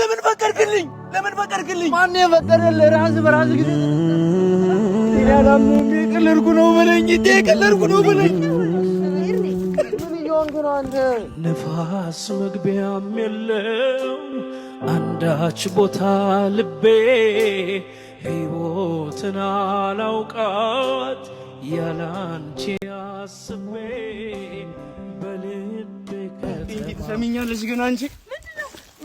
ለምን ፈቀድክልኝ? ለምን ፈቀድክልኝ? ማን የፈቀደልህ? ራስህ በራስህ ጊዜ የቀለድኩ ነው በለኝ። የቀለድኩ ነው በለኝ። ንፋስ መግቢያም የለው አንዳች ቦታ ልቤ ሕይወትን አላውቃት ያላንቺ አስቤ በልቤ ከተማ። ትሰሚኛለሽ? ግን አንቺ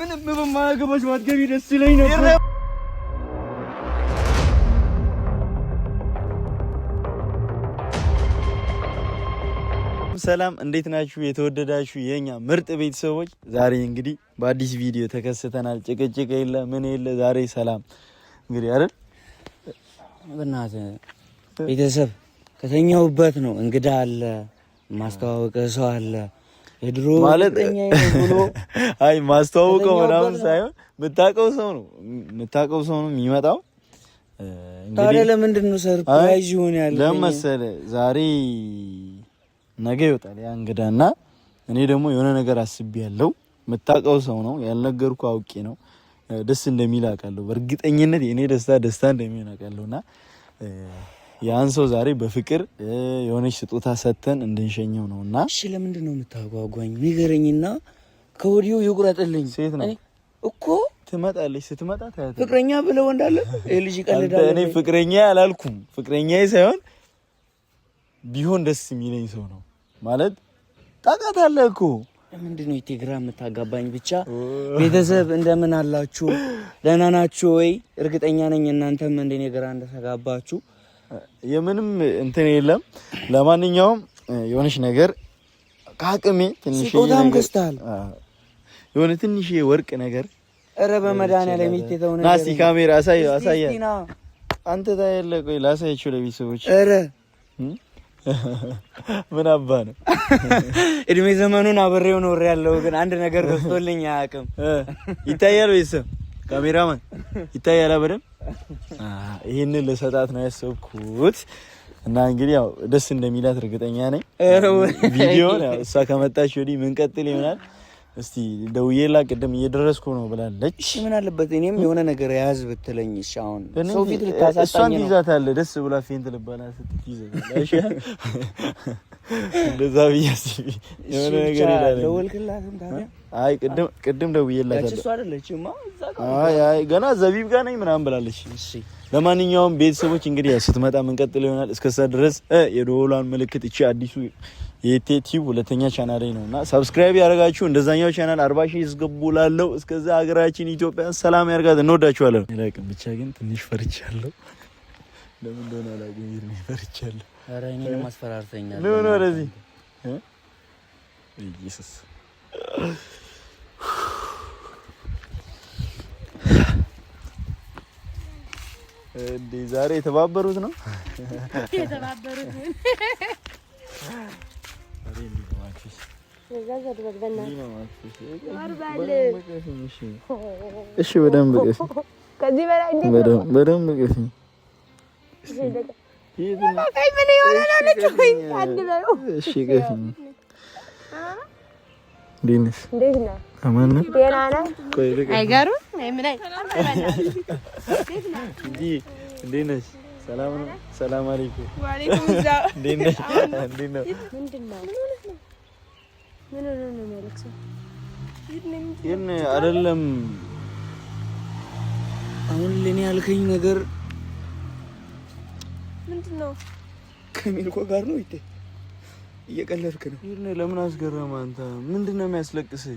ምንም በማያገባሽ ባትገቢ ደስ ይለኝ ነበር። ሰላም እንዴት ናችሁ? የተወደዳችሁ የኛ ምርጥ ቤተሰቦች፣ ዛሬ እንግዲህ በአዲስ ቪዲዮ ተከስተናል። ጭቅጭቅ የለ ምን የለ፣ ዛሬ ሰላም እንግዲህ አይደል? በእናትህ ቤተሰብ ከተኛሁበት ነው። እንግዳ አለ፣ ማስተዋወቀ ሰው አለ። የድሮ ማለት ፍቅረኛዬ ነው ብሎ አይ ማስተዋወቀው ምናምን ሳይሆን የምታውቀው ሰው ነው የምታውቀው ሰው ነው የሚመጣው። ታዲያ እንግዲህ ለምንድን ነው surprise ይሆን ያለ? ለምን መሰለህ ዛሬ ነገ ይወጣል ያ እንግዳና እኔ ደግሞ የሆነ ነገር አስቤ ያለው የምታውቀው ሰው ነው ያልነገርኩህ አውቄ ነው። ደስ እንደሚል አውቃለሁ። በእርግጠኝነት የእኔ ደስታ ደስታ እንደሚሆን አውቃለሁ። እና ያን ሰው ዛሬ በፍቅር የሆነች ስጦታ ሰጥተን እንድንሸኘው ነው። እና እሺ ለምንድን ነው የምታጓጓኝ? ንገረኝና ከወዲሁ ይቁረጥልኝ። ሴት ነው እኔ እኮ ትመጣለች። ስትመጣ ታያታለህ። ፍቅረኛ ብለው እንዳለ ይሄ ልጅ ይቀልዳል። እኔ ፍቅረኛ አላልኩም። ፍቅረኛ ሳይሆን ቢሆን ደስ የሚለኝ ሰው ነው ማለት ታውቃታለህ እኮ። ለምንድን ነው የቴግራ የምታጋባኝ? ብቻ ቤተሰብ እንደምን አላችሁ? ደህና ናችሁ ወይ? እርግጠኛ ነኝ እናንተም እንደኔ ግራ እንደተጋባችሁ። የምንም እንትን የለም። ለማንኛውም የሆነች ነገር ከአቅሜ ትንሽ ስጦታም ገዝተሃል። የሆነ ትንሽ ወርቅ ነገር ኧረ በመድኃኒዓለም የተተው ነገር ና እስኪ ካሜራ አሳየው፣ አሳየህ እስቲ ና። አንተ ታያለህ። ቆይ ላሳያችሁ ለቤተሰቦች። ኧረ ምን አባ ነው እድሜ ዘመኑን አብሬው ኖሬ ያለው ግን አንድ ነገር ገዝቶልኝ አያውቅም። ይታያል። ቤተሰብ ካሜራማን ይታያል በደንብ። ይህንን ልሰጣት ነው ያሰብኩት እና እንግዲህ ያው ደስ እንደሚላት እርግጠኛ ነኝ። ቪዲዮን ያው እሷ ከመጣች ወዲህ ምን ቀጥል ይሆናል። እስቲ ደውዬላ ቅድም እየደረስኩ ነው ብላለች። እሺ ምን አለበት እኔም የሆነ ነገር ያዝ ብትለኝ። እሺ አሁን ሰው ፊት እሷን ልታሳጣኝ ነው። ትይዛታለህ። ደስ ብላ faint ልባላ ስትይዘታለህ። እሺ እንደዛ ብዬ አስቤ የሆነ እሺ ነገር ብቻ ይላል። ደወልክላትም ታዲያ? አይ ቅድም ቅድም ያቺ ደውዬላታለሁ። እሷ አይደለችማ እዛ ጋር። አይ አይ ገና ዘቢብ ጋር ነኝ ምናምን ብላለች። እሺ ለማንኛውም ቤተሰቦች እንግዲህ ያው ስትመጣ ምንቀጥል ይሆናል። እስከዛ ድረስ የደወሏን ምልክት እቺ አዲሱ የቴቲቭ ሁለተኛ ቻናል ላይ ነውና subscribe ያደረጋችሁ እንደዛኛው ቻናል 40 ሺህ ይስገቡ ላለው። እስከዛ ሀገራችን ኢትዮጵያን ሰላም ያርጋት። እንወዳችኋለን። ላቅም ብቻ ግን ትንሽ ፈርቻለሁ። ለምን እንደሆነ አላውቅም። ይሄን ፈርቻለሁ። ኧረ እኔንም አስፈራርተኛል። ኑ ኑ ወደዚህ ኢየሱስ እንዴ ዛሬ የተባበሩት ነው የተባበሩት እሺ በደንብ ቀፊ፣ ከዚህ በላይ እንዴት ነው? በደንብ ቀፊ። ምን የሆነ ነው? አንድ በለው። እሺ ቀፊ። እንዴት ነሽ? እንዴት ነህ? አማን ነው? ደህና ነህ? ቆይ ልቀፊ። አይገርም? ምን አይ እንዴት ነሽ? ሰላም ነው? ሰላም አለይኩም። ወአለይኩም ሰላም። እንዴት ነሽ? እንዴት ነው? ምንድን ነው? ምን ሆኖ ነው የሚያለቅሰው? ግን አይደለም አሁን ለኔ ያልከኝ ነገር ምንድን ነው? ከሚልኮ ጋር ነው። ይቴ እየቀለድክ ነው። ይሄን ለምን አስገረመህ አንተ? ምንድን ነው የሚያስለቅስህ?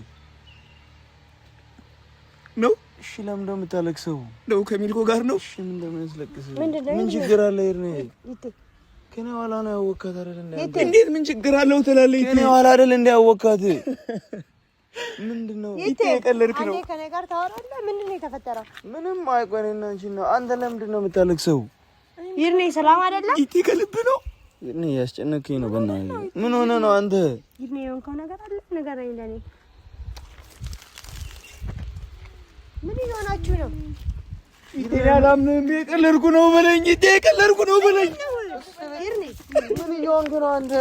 ነው እሺ ለምን እንደምታለቅሰው? ነው ከሚልኮ ጋር ነው። እሺ ምን እንደሚያስለቅስህ? ምንድን ነው? ምን ችግር አለ? ይርኔ ይቴ ከኔ ኋላ ነው ያወካት አይደል? እንዴ ይቴ እንዴት ምን ችግር አለው ትላለህ? ይቴ ከኔ ኋላ አይደል እንዴ ያወካት? ምንድን ነው ይቴ እየቀለድክ ነው። አንዴ ከእኔ ጋር ታወራለህ? ምንድን ነው የተፈጠረው? ምንም አይቆይ እኔና አንቺ ነው። አንተ ለምንድን ነው የምታለቅሰው? ይርኔ ሰላም አይደለም? ይቴ ከልብ ነው። ይርኔ ያስጨነቅከኝ ነው። በእናትህ ምን ሆነህ ነው አንተ? ይርኔ የሆንከው ነገር አለ? ንገረኝ ለእኔ። ምን እየሆናችሁ ነው? ይቴ አላምንም። እየቀለድኩ ነው በለኝ። ይቴ እየቀለድኩ ነው በለኝ። ይርኔ ምን እየሆንክ ነው አንተ?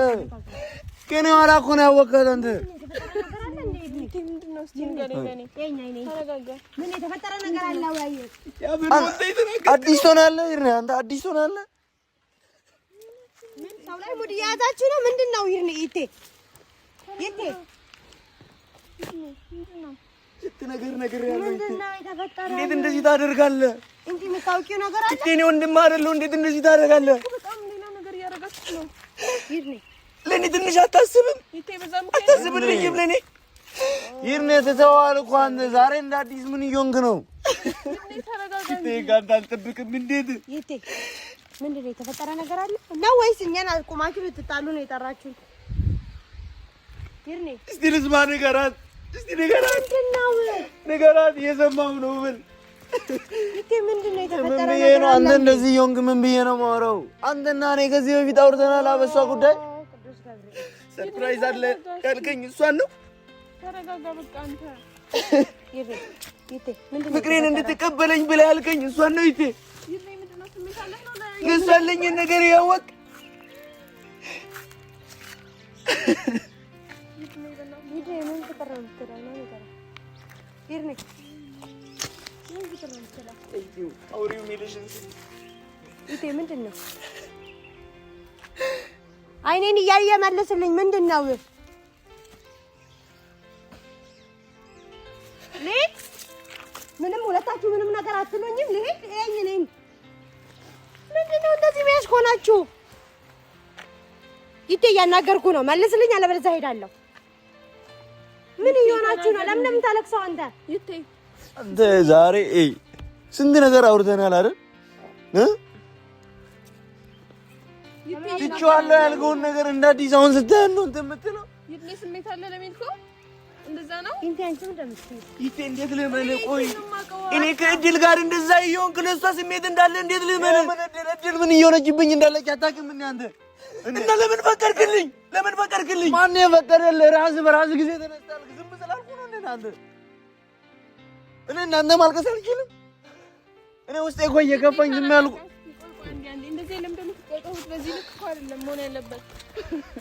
ከኔ ኋላ እኮ ነው ያወካት አንተ። የተፈጠረ ነገር አለ እንዴ? ይርኔ ምንድን ነው? እስቲ ንገረኝ። ለእኔ ተረጋጋ። ምን የተፈጠረ ነገር አለ ወይ? አዲስ ትሆናለህ ይርኔ፣ አንተ አዲስ ትሆናለህ። ምን ሰው ላይ mood እየያዛችሁ ነው? ምንድን ነው ይርኔ? ይቴ ይቴ ስንት ነገር ነገር ያለው ምንድን ነው የተፈጠረው? እንዴት እንደዚህ ታደርጋለህ? እንዲህ የምታውቂው ነገር አለ? እኔ ወንድምህ አይደለሁ? እንዴት እንደዚህ ታደርጋለህ? በጣም ሌላ ነገር እያደረጋችሁ ነው። ይርኔ ለእኔ ትንሽ አታስብም? ይቴ በዛ ምክንያት አታስብልኝም ለእኔ? ይርኔ ትተዋል እኮ አንተ ዛሬ እንደ አዲስ ምን እየሆንክ ነው? ተረጋጋ። ይቴ ከአንተ አልጠብቅም። እንዴት ይቴ ምንድን ነው የተፈጠረ ነገር አለ ነው ወይስ እኛን አቁማችሁ ልትጣሉ ነው የጠራችሁን? ይርኔ እስቲ ልስማ፣ ንገራት፣ እስቲ ንገራት፣ ምንድን ነው ንገራት። እየሰማሁ ነው ብል ይቴ ምንድን ነው ምን የተፈጠረ ብዬ ነገር ነው አለ? አንተ እንደዚህ እየሆንክ ምን ብዬ ነው የማወራው? አንተና እኔ ከዚህ በፊት አውርተናል በሷ ጉዳይ። ቅዱስ ገብርኤል surprise አለ ያልከኝ እሷን ነው። ተረጋጋ። በቃ አንተ ይርኔ ይቴ ምንድን ነው ፍቅሬን የተፈጠረው? እንድትቀበለኝ ብለህ ያልከኝ እሷን ነው። ይቴ ይርኔ ምንድን ነው ስሜት አለህ ነው ለእሷ ያለኝን ነገር ያወቅ ይርኔ ምን ፍቅር ነው የምትለው ነው ንገረኝ። ይርኔ ምን ፍቅር ነው የምትለው? አውሪው የሚልሽን ይቴ ምንድን ነው? አይኔን እያየ መልስልኝ። ምንድን ነው ልሂድ? ምንም ሁለታችሁ ምንም ነገር አትሉኝም። ልሂድ? ይኸኝ ነኝ። ምንድን ነው እንደዚህ የሚያስኮናችሁ? ይቴ እያናገርኩ ነው፣ መልስልኝ፣ አለበለዚያ እሄዳለሁ። ምን እየሆናችሁ ነው? ለምን የምታለቅሰው አንተ? ይቴ አንተ ዛሬ ስንት ነገር አውርተናል አይደል? ትቼዋለሁ ያልከውን ነገር እንደ አዲስ አሁን ስታየን ነው እንትን የምትለው። ይርኔ ስሜት አለ ለሚልኮ እንደዛ ነው። ይቴ አንቺ ምንድን ነው የምትይው? ይቴ እንዴት ልመን? ቆይ እኔ ከእድል ጋር እንደዛ እየሆንክ ለእሷ ስሜት እንዳለ እንዴት ልመን? ምን እድል እድል ምን እየሆነችብኝ እንዳለች አታውቅም እንዴ አንተ? እና ለምን ፈቀድክልኝ? ለምን ፈቀድክልኝ? ማን የፈቀደልህ? ራስህ በራስህ ጊዜ ተነስተህ ዝም ስላልኩህ ነው እንዴ አንተ? እኔ እናንተ ማልቀስ አልችልም። እኔ ውስጤ እኮ እየከፋኝ ዝም ያልኩህ እንደዚህ ለምንድን ነው የምትቆጣሁት? በዚህ ልክ እኮ አይደለም መሆን ያለበት።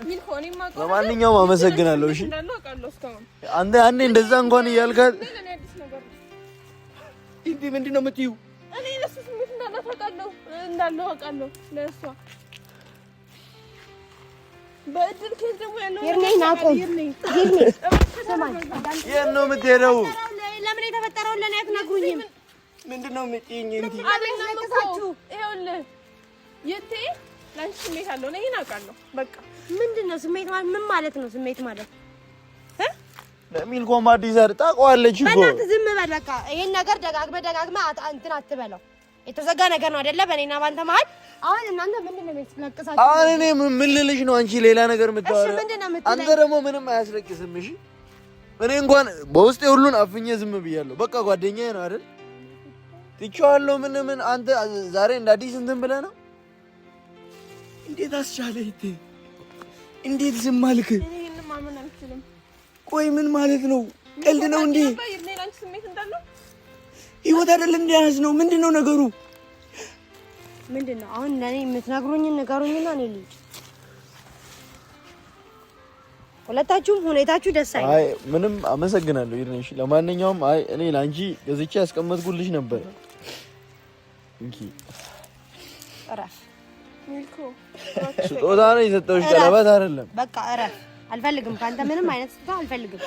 ሚልኮ እኔ የማውቀው ለማንኛውም አመሰግናለሁ። እሺ እንዳለው አውቃለሁ። እስካሁን አንተ ያኔ እንደዛ እንኳን እያልካት ለእኔ አዲስ ነገር ነው። ይቴ ምንድን ነው የምትይው? እኔ ለእሱ ስሜት እንዳላት አውቃለሁ፣ እንዳለው አውቃለሁ ለእሷ በእድል case ደግሞ ያለው ይርኔ ናቁም። ይርኔ ስማኝ፣ የት ነው የምትሄደው? ለምን የተፈጠረውን ለእኔ አትነግሩኝም? ምንድን ነው የምትይኝ? እንዲ አይደለም እኮ ይኸውልህ፣ ይቴ ለአንቺ ስሜት አለው፣ እኔ ይሄን አውቃለሁ። በቃ ምንድን ነው ስሜት ማለት? ምን ማለት ነው ስሜት ማለት? ለሚልኮም አዲስ አይደል? ታውቀዋለች እኮ። በእናትህ ዝም በል በቃ። ይሄን ነገር ደጋግመህ ደጋግመህ እንትን አትበለው። የተዘጋ ነገር ነው አይደለ? በእኔና ባንተ መሀል። አሁን እናንተ ምንድን ነው የሚያስለቅሳችሁ? አሁን እኔ ምን ልልሽ ነው? አንቺ ሌላ ነገር የምታወሪው። እሺ ምንድን ነው የምትለኝ? አንተ ደግሞ ምንም አያስለቅስም። እሺ እኔ እንኳን በውስጤ ሁሉን አፍኜ ዝም ብያለሁ። በቃ ጓደኛዬ ነው አይደል? ትቼዋለሁ። ምን ምን አንተ ዛሬ እንደ አዲስ እንትን ብለህ ነው? እንዴት አስቻለህ? ይቴ እንዴት ዝም አልክ? እኔ ይሄንን ማመን አልችልም። ቆይ ምን ማለት ነው? ቀልድ ነው እንዴ? ይርኔ ለአንቺ ስሜት እንዳለው ህይወት አይደል እንዲያዝ ነው? ምንድን ነው ነገሩ? ምንድን ነው አሁን ለእኔ የምትነግሩኝን ንገሩኝና እኔ ልሂድ። ሁለታችሁም ሁኔታችሁ ደስ አይልም። አይ ምንም አመሰግናለሁ ይርኔ። እሺ ለማንኛውም አይ እኔ ለአንቺ ገዝቼ ያስቀመጥኩልሽ ነበር። እንኪ እረፍ፣ ሚልኮ ስጦታ ነው የሰጠሁሽ፣ ቀለበት አይደለም። በቃ እረፍ። አልፈልግም፣ ከአንተ ምንም አይነት ስጦታ አልፈልግም።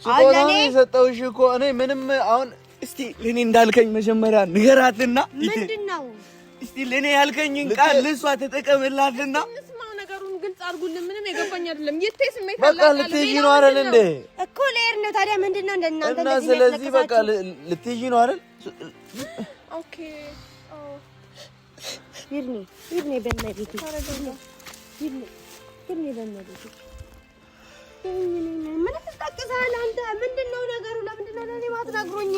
ስጦታ ነው የሰጠሁሽ እኮ እኔ ምንም አሁን እስቲ ለኔ እንዳልከኝ መጀመሪያ ንገራትና፣ ምንድን ነው እስቲ ለኔ ያልከኝን ቃል ለእሷ ተጠቀምላትና እንስማው። ነገሩን ግልጽ አድርጉልን። ምንም የገባኝ አይደለም። ይቴ ስሜት በቃ ልትሄጂ ነው አይደል እንዴ? እኮ ልሄድ ነው። ታዲያ ምንድን ነው እንደናንተ እና እንደዚህ ስለዚህ በቃ የሚያስለቅሳችሁ? ልትሄጂ ነው አይደል? okay ይርኔ ይርኔ በእመቤቴ ይርኔ ይርኔ በእመቤቴ ምን ትጠቅሳለህ አንተ? ምንድን ነው ነገሩ? ለምንድን ነው ለእኔ ማትነግሩኝ?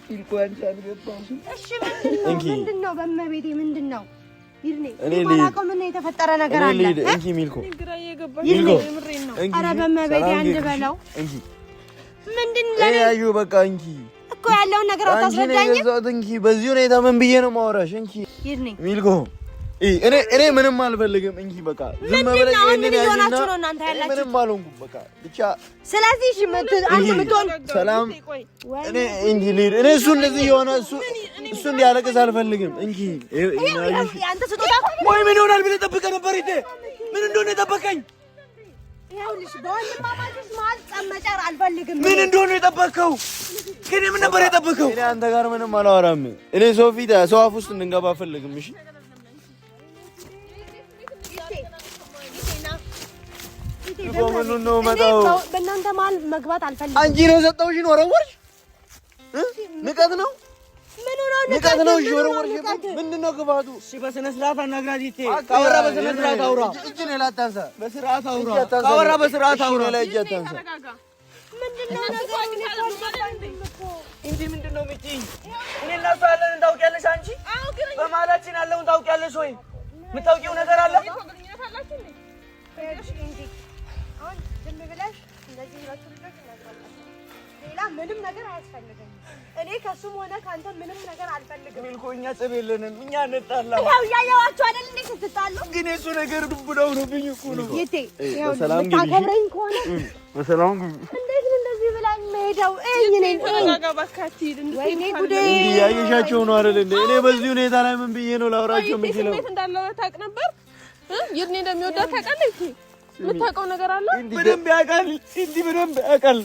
ሚልኮ አንቺ አልገባሽም። እሺ ምንድን ነው እንኪ። ምንድን ነው በእመቤቴ ምንድን ነው? ይርኔ እኔ እኔ የማላውቀው ምን የተፈጠረ ነገር እኔ አለ? ልሂድ። እንኪ ሚልኮ ግራ እየገባኝ ሚልኮ ነው። የምሬን ነው። እንኪ ኧረ በእመቤቴ ሰላም አንድ ጌ- በለው። እንኪ ምንድን እኔ ለእኔ ያዩ በቃ እንኪ እኮ ያለውን ነገር አንቺ ነው አታስረዳኝም? የገዛሁት። እንኪ በዚህ ሁኔታ ምን ብዬ ነው የማወራሽ? እንኪ ይርኔ ሚልኮ እኔ ምንም አልፈልግም እንጂ በቃ ዝም ብለህ ይሄንን ያዥና ምንም አልሆንኩም። በቃ ብቻ ስለዚህ እሺ፣ አንተ የምትሆን ሰላም እኔ እንጂ ልሂድ። እኔ እሱ እንደዚህ የሆነ እሱ እሱ እንዲያለቅስ አልፈልግም እንጂ አንተ ስጦታ ወይ ምን ይሆናል ብለህ ጠብቀህ ነበር? ይቴ ምን እንደሆነ የጠበቀኝ ይኸውልሽ፣ በወንድማማቾች መሀል ፀብ መጫር አልፈልግም። ምን እንደሆነ የጠበቀው ከእኔ ምን ነበር የጠበቀው? እኔ አንተ ጋር ምንም አላወራም። እኔ ሰው ፊት ሰው አፍ ውስጥ እንድንገባ አልፈልግም። እሺ ምኑን ነው የመጣው? በእናንተ መሀል መግባት አልፈልግም። አንቺ ነው የሰጠሁሽን ወረወርሽ። ንቀት ነው ንቀት ነው። እሺ ወረወርሽ። ምንድን ነው ክፋቱ? እሺ በስነ ስርዓት አናግራት። ይቴ ካወራ በስነ ስርዓት አውራ። እጅ ነው ላታንሳ። በስርዓት አውራ። ካወራ በስርዓት አውራ። ላይ እጅ አታንሳ። እንጂ ምንድን ነው የምትይኝ? እኔ እና እሷ ያለንን ታውቂያለሽ አንቺ። በመሀላችን ያለውን ታውቂያለሽ ወይ? የምታውቂው ነገር አለ? ዝም ብለሽ እንደዚህ ሁለቱ ልጆች እናግባባቸው። ሌላ ምንም ነገር አያስፈልግም። እኔ ከሱም ሆነ ከአንተ ምንም ነገር አልፈልግም። ሚልኮ እኛ ጸብ የለንም፣ እኛ እንጣላም። ይኸው እያየኋችሁ አይደል እንዴ ስትጣሉ። ግን የእሱ ነገር ዱብ እዳ ሆኖብኝ እኮ ነው። ይቴ የምታከብረኝ ከሆነ በሰላም ግቢ። እንዴት ነው እንደዚህ ብላኝ የምሄደው? እኝ ነኝ። ወይኔ ጉዴ! እንዲህ ያየሻቸው ነው አይደል እንዴ? እኔ በዚህ ሁኔታ ላይ ምን ብዬ ነው ላውራቸው የምችለው? ስሜት እንዳለው ታውቅ ነበር። ይርኔ እንደሚወዳት ታውቃለህ። የምታውቀው ነገር አለ? በደንብ ያውቃል። እንዲህ በደንብ ያውቃል።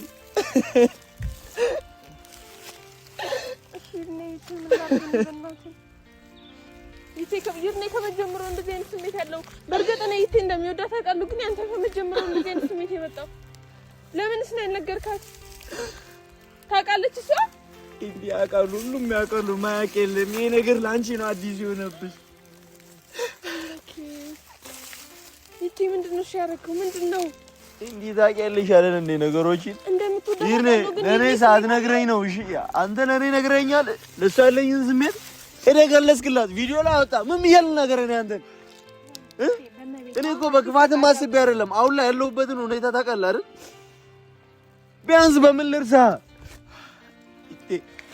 ይርኔ ከመጀመሩ እንደዚህ አይነት ስሜት ያለው በእርግጥ እኔ ይቴ እንደሚወዳት አውቃለሁ፣ ግን ያንተ ከመጀመሩ እንደዚህ አይነት ስሜት የመጣው ለምንስ ነው ያልነገርካት? ታውቃለች እሷ። እንዲህ ያውቃሉ፣ ሁሉም ያውቃሉ። ማያውቅ የለም። ይሄ ነገር ለአንቺ ነው አዲስ የሆነብሽ። ይቴ ምንድን ነው እሺ ያደረገው? ምንድን ነው እንዲህ ታውቂያለሽ አይደል እንዴ ነገሮችን እንደምትወዳት ይርኔ ለእኔ ሳትነግረኝ ነው። እሺ አንተ ለእኔ ነግረኛል። ለእሷ ያለኝን ስሜት ሄደህ ገለጽክላት፣ ቪዲዮ ላይ አወጣ። ምን ብዬ ልናገር እኔ አንተን? እኔ እኮ በክፋትም አስቤ አይደለም። አሁን ላይ ያለሁበትን ሁኔታ ታውቃለህ አይደል? ቢያንስ በምን ልርሳ?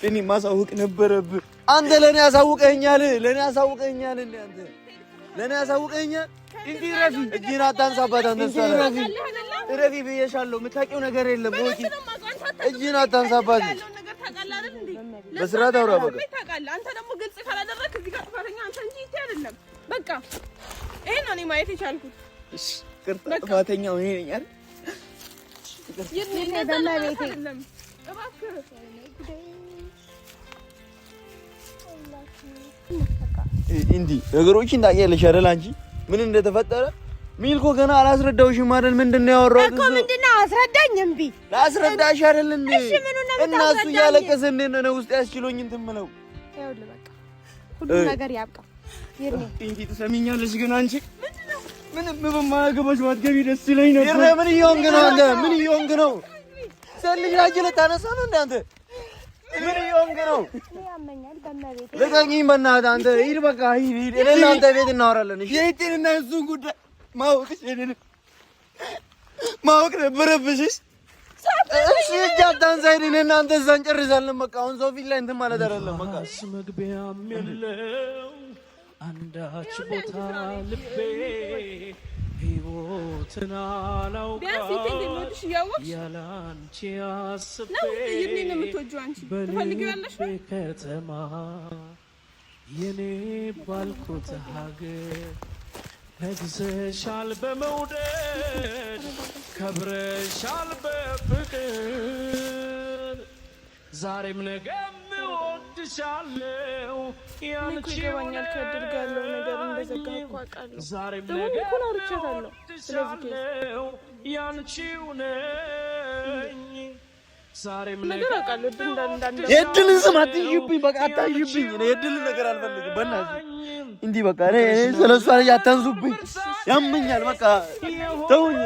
እኔ ማሳወቅ ነበረብህ። አንተ ለእኔ አሳውቀኸኛል፣ ለእኔ አሳውቀኸኛል። እንዴ አንተ ለእኔ አሳውቀኸኛል። እንዲህ ረፊ እጅህን አታንሳባት። አንተ እሷ ላይ ረፊ ብዬሻለሁ። የምታውቂው ነገር የለም። ወቂ እጅህን አታንሳባት። በስርዓት አውራ። በቃ አንተ ደግሞ ግልጽ ካላደረግክ እዚህ ጋር ጥፋተኛ አንተ እንጂ ይቴ አይደለም። በቃ ይሄን ነው እኔ ማየት የቻልኩት። እሺ ይቅርታ፣ ጥፋተኛው እኔ ነኝ አይደል? እንዲህ ነገሮችን ታውቂያለሽ አይደል? አንቺ ምን እንደተፈጠረ ሚልኮ ገና አላስረዳሁሽም አይደል? ምንድን ነው ያወራሁት? እኮ ምንድን ነው አስረዳኝ። እምቢ ላስረዳሽ አይደል እንዴ? እሺ ምኑን ነው እና እሱ የምታስረዳኝ? እያለቀሰ እንዴት ነው ውስጥ ያስችሎኝ እንትን የምለው? ይኸውልህ በቃ ሁሉም ነገር ያብቃ። ይርኔ እንዲህ ትሰሚኛለሽ? ግን አንቺ ምንም በማያገባሽ ባትገቢ ደስ ይለኝ ነበር። ይርኔ ምን እየሆንክ ነው አንተ? ምን እየሆንክ ነው? ሴት ልጅ ላይ ልታነሳ ነው እንዴ አንተ? ምን እየሆንክ ነው? ያመኛል በመቤቴ ልቀቂኝ በእናትህ አንተ። ሂድ በቃ ሂድ ሂድ። እኔ እና አንተ ቤት እናወራለን። እሺ የይቴንና የእሱን ጉዳይ ማወቅሽ የእኔን ማወቅ ነበረብሽ። እሺ እጅ አታንሳ። ሂድ። እኔ እና አንተ እዛ እንጨርሳለን። በቃ አሁን ሰው ፊት ላይ እንትን ማለት አይደለም። በቃ መግቢያም የለው አንዳች ቦታ ልቤ ሕይወትን ቢያንስ ይቴ እንደሚወድሽ እያወቅሽ ያላንቺ አስቤ ነው ይርኔ ነው የምትወጂው አንቺ ትፈልጊዋለሽ ነው በልቤ ከተማ የኔ ባልኩት ሀገር ነግሰሻል በመውደድ ከብረሻል በፍቅር ዛሬም ነገም እወድሻለሁ እኔ እኮ ይገባኛል ከእድል ጋር ያለው ነገር እንደዘጋ እኮ አውቃለሁ። ዛሬም ደግሞ ነገም እኮ አውርቻታለሁ ስለዚህ case እወድሻለሁ ያንቺው ነኝ ዛሬም ነገር አውቃለሁ እድል እንዳለ የእድልን ስም አትንሽብኝ። በቃ አታንሽብኝ። እኔ የእድልን ነገር አልፈልግም። በእናትህ እንዲህ በቃ እኔ ስለ እሷ ልጅ አታንሱብኝ፣ ያመኛል። በቃ ተውኝ።